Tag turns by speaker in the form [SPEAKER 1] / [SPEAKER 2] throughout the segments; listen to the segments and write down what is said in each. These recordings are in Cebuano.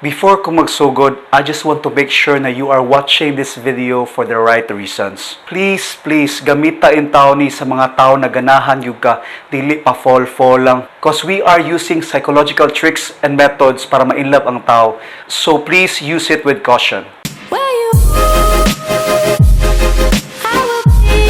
[SPEAKER 1] Before ko magsugod, I just want to make sure na you are watching this video for the right reasons. Please, please, gamita intawon ni sa mga tao na ganahan gyud ka, dili pa fall fall lang. 'Cause we are using psychological tricks and methods para ma-inlove ang tao. So please use it with caution.
[SPEAKER 2] Where you I will be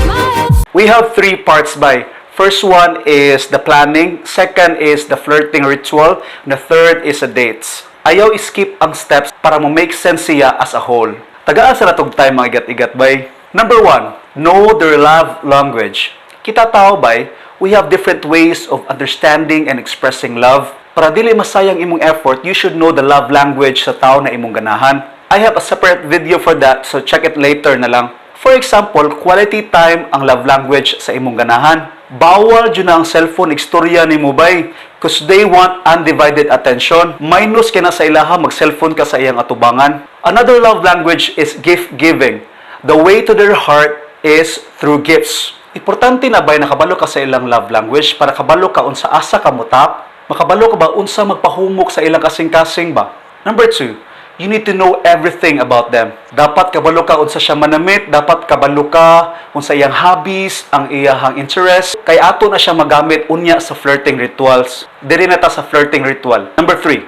[SPEAKER 2] my
[SPEAKER 1] We have three parts by. First one is the planning, second is the flirting ritual, and the third is the dates. Ayaw skip ang steps para mo make sense siya as a whole. Tagaan sa natog time, mga igat-igat, bay. Number one, know their love language. Kita tao bay, we have different ways of understanding and expressing love. Para dili masayang imong effort, you should know the love language sa tao na imong ganahan. I have a separate video for that, so check it later na lang. For example, quality time ang love language sa imong ganahan. Bawal jud na ang cellphone istorya nimo bay, 'cause they want undivided attention. Minus kay na sa ilaha mag-cellphone ka sa iyang atubangan. Another love language is gift giving. The way to their heart is through gifts. Importante na bay nakabalo ka sa ilang love language para kabalo ka unsa asa ka motap, makabalo ka ba unsa magpahumok sa ilang kasing-kasing ba. Number two, you need to know everything about them. Dapat kabalo ka unsa siya manamit, dapat kabalo ka unsa iyang hobbies, ang iyahang interest, kay ato na siya magamit unya sa flirting rituals. Diri na ta sa flirting ritual. Number three,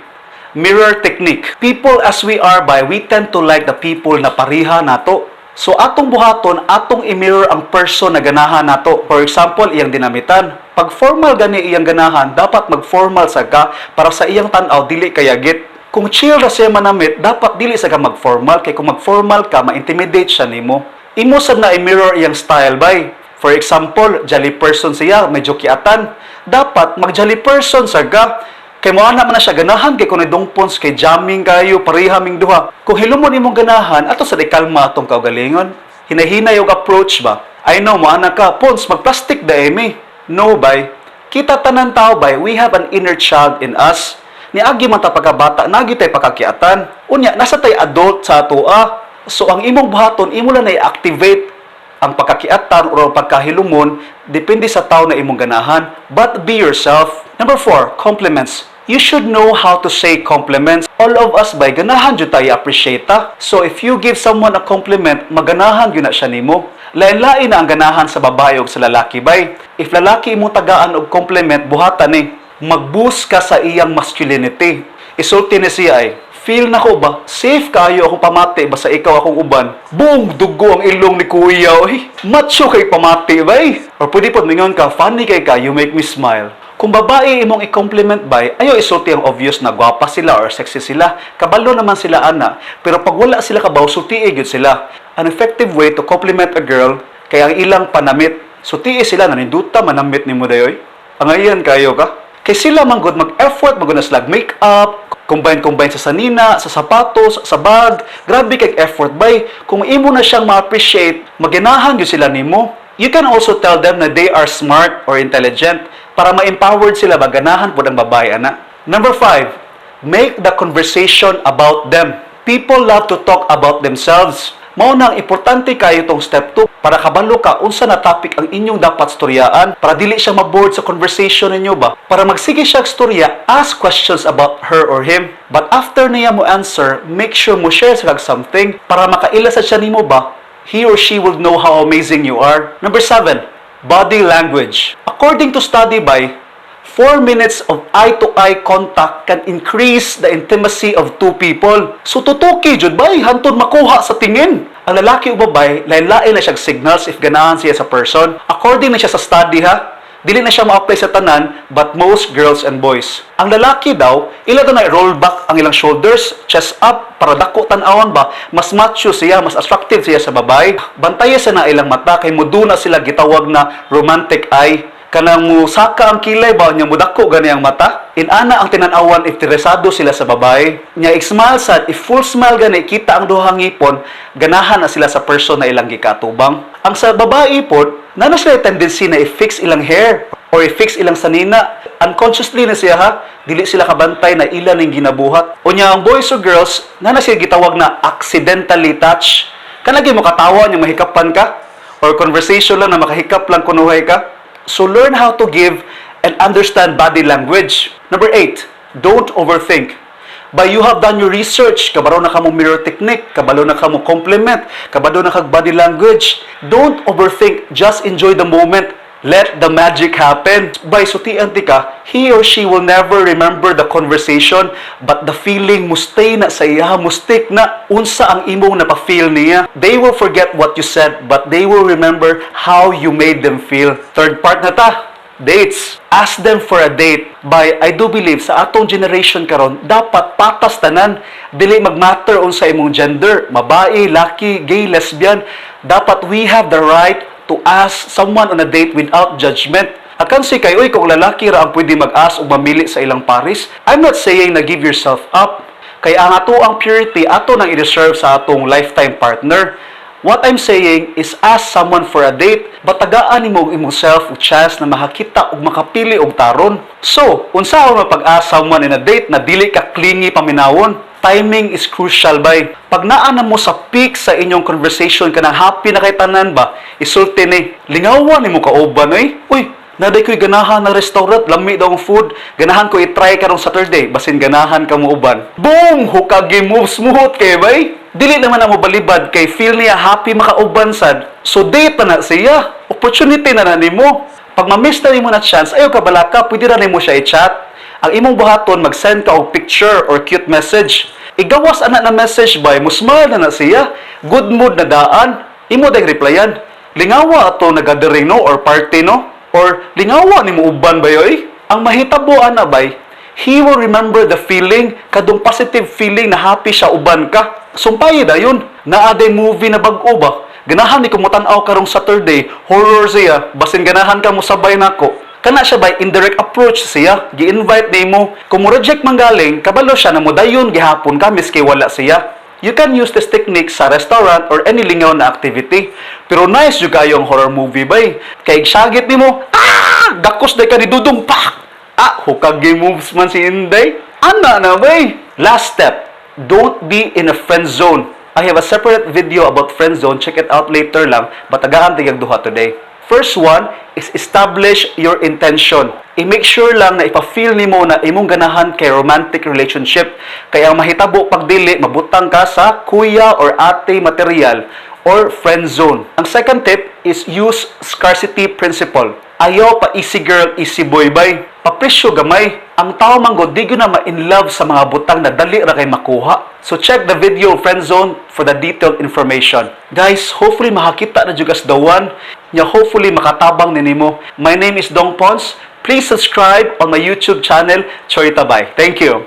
[SPEAKER 1] mirror technique. People as we are by, we tend to like the people na pariha nato. So atong buhaton, atong i-mirror ang person na ganahan nato. For example, iyang dinamitan. Pag formal gani iyang ganahan, dapat mag-formal sa ka para sa iyang tan-aw dili kayagit. Kung chill ra siya manamit, dapat dili sa ka mag-formal kay kung mag-formal ka, ma-intimidate siya nimo. Imo sad na i-mirror iyang style bay. For example, jolly person siya, medyo kiatan. Dapat mag-jolly person sa ka. Kay mo ana man na siya ganahan kay kun dungpons kay jamming kayo, pareha ming duha. Kung hilumon imong ganahan, ato sa di kalma atong kaugalingon. Hinahinay og approach ba? I know mo ana ka, "Pons, magplastic da mi." No bay. Kita tanan tao bay, we have an inner child in us. Niagi man ta pagkabata, nagi tay pagkakiatan. Unya, nasa tay adult sa atoa. So ang imong buhaton, imo lang na i-activate ang pagkakiatan o ang pagkahilumon, depende sa tao na imong ganahan. But be yourself. Number four, compliments. You should know how to say compliments. All of us bay, ganahan jud tayo appreciate ta. So if you give someone a compliment, maganahan gyud na siya nimo. Lain-lain na ang ganahan sa babae ug sa lalaki bay. If lalaki imong tagaan og compliment, buhatan ni mag-boost ka sa iyang masculinity. Isulti ni siya ay, "Feel na ko ba, safe kayo akong pamati basta ikaw akong uban." Boom! Dugo ang ilong ni kuya. Oy, macho kay pamati bay. Or pwede po mingon ka, "Funny kay ka, you make me smile." Kung babae imong i-compliment bay, ayaw isulti ang obvious na gwapa sila or sexy sila. Kabalo naman sila ana. Pero pag wala sila kabaw, sultii gyud sila. An effective way to compliment a girl, kay ang ilang panamit. Sultii sila na, "Ninduta manamit nimo dayoy. Angayan kayo ka." Kay sila man gud mag-effort man gud na sila make-up, combine combine sa sanina, sa sapatos, sa bag. Grabe kay effort bay. Kung imo na siyang ma-appreciate, maganahan gyud sila nimo. You can also tell them na they are smart or intelligent para ma-empowered sila ba, ganahan pud ang babae ana. Number five, make the conversation about them. People love to talk about themselves. Mao nang importante kayo tong step 2 para kabalo ka unsa na topic ang inyong dapat storyaan para dili siya mabored sa conversation ninyo ba. Para magsige siya og storya, ask questions about her or him. But after niya mo answer, make sure mo share sa kag something para makaila sa siya nimo ba. He or she will know how amazing you are. Number 7, body language. According to study by 4 minutes of eye-to-eye contact can increase the intimacy of two people. So tutuki jud bay, hantod makuha sa tingin. Ang lalaki o babae, lain-lain na siyang signals if ganahan siya sa person. According na siya sa study ha, dili na siya ma-apply sa tanan, but most girls and boys. Ang lalaki daw, ila daw na roll back ang ilang shoulders, chest up, para dako tan-awan ba, mas macho siya, mas attractive siya sa babae. Bantayan sa na ilang mata, kay muduna sila gitawag na romantic eye, kanang musaka ang kilay ba nya mudako gani ang mata. Inana ang tinan-awan if interesado sila sa babae. Nya i-smile sad, if full smile gani kita ang duhang ngipon, ganahan na sila sa person na ilang gikatubang. Ang sa babae pod, nana sila tendency na i-fix ilang hair or i-fix ilang sanina. Unconsciously na siya ha, dili sila kabantay na ila ning ginabuhat. Unya ang boys or girls, nana sila gitawag na accidentally touch. Kanagi mo katawa nya mahikapan ka or conversation lang na makahikap lang kunuhay ka. So learn how to give and understand body language. Number eight, Don't overthink. But you have done your research, kabalo na ka mo mirror technique, kabalo na ka mo compliment, kabalo na kag body language. Don't overthink, just enjoy the moment. Let the magic happen. Bay, sultian tika, he or she will never remember the conversation, but the feeling mo stay na sa iya, mo stick na unsa ang imong napa-feel niya. They will forget what you said, but they will remember how you made them feel. Third part na ta, dates. Ask them for a date. Bay, I do believe sa atong generation karon dapat patas tanan. Dili magmatter unsa imong gender, babae, laki, gay, lesbian. Dapat we have the right to ask someone on a date without judgment. Akan si kay, uy, kung lalaki ra ang pwede mag-ask o mamili sa ilang paris. I'm not saying na give yourself up. Kay ang ato ang purity, ato nang i-reserve sa atong lifetime partner. What I'm saying is ask someone for a date, but tagaan nimo og imong self og chance na makakita ug makapili og taron. So, unsaon mapag-ask someone in a date na dili ka clingy paminawon? Timing is crucial, bay. Pag naa na mo sa peak sa inyong conversation, kanang happy na kay tanan ba, isulti ni, "Lingawan nimo kauban oy. Uy, naa diay ko'y ganahan na restaurant, lami daw ang food. Ganahan ko i-try karong Saturday, basin ganahan ka mo uban." Boom! Hukage move, smooth kay bay. Dili naman na mo balibad kay feel niya happy makauban sad. So date na na siya. Opportunity na na nimo. Pag ma-miss na nimo na chance, ayaw ka balaka, pwede ra nimo siya i-chat. Ang imong buhaton, mag-send ka og picture or cute message. Igawas ana na message bay, mo smile na na siya. Good mood na daan. Imo dayong replyan, "Lingawa ato na gathering no or party no?" Or "Lingawa nimo uban ba yoy?" Ang mahitabo ana bay, he will remember the feeling, kadtong positive feeling na happy siya uban ka. Sumpayi dayon, "Naa day movie na bag-o ba? Ganahan ni ko motan-aw karong Saturday, horror siya, basin ganahan ka mo sabay nako." Kana siya bay, indirect approach siya, gi-invite nimo. Kung mo reject man galing, kabalo siya na modayon gihapon ka miski wala siya. You can use this technique sa restaurant or any lingaw na activity. Pero nice jud kayo ang horror movie bay. Kay syagit nimo, ah, gakos day ka ni Dudong pa. Ah, hukag moves man si Inday. Ana na bay. Last step, don't be in a friend zone. I have a separate video about friend zone. Check it out later lang. But tagaan tigag duha today. First one is establish your intention. I-make sure lang na ipa-feel nimo na imong ganahan kay romantic relationship. Kaya ang mahitabo pag dili, mabutang ka sa kuya or ate material or friend zone. Ang second tip is use scarcity principle. Ayaw pa easy girl, easy boy bay. Papresyo gamay. Ang tao man gud di gyud na ma-in love sa mga butang na dali ra kay makuha. So check the video friend zone for the detailed information. Guys, hopefully makakita na jud kas the one nya, hopefully makatabang ni nimo. My name is Dong Pons. Please subscribe on my YouTube channel, Choi Tabay. Thank you.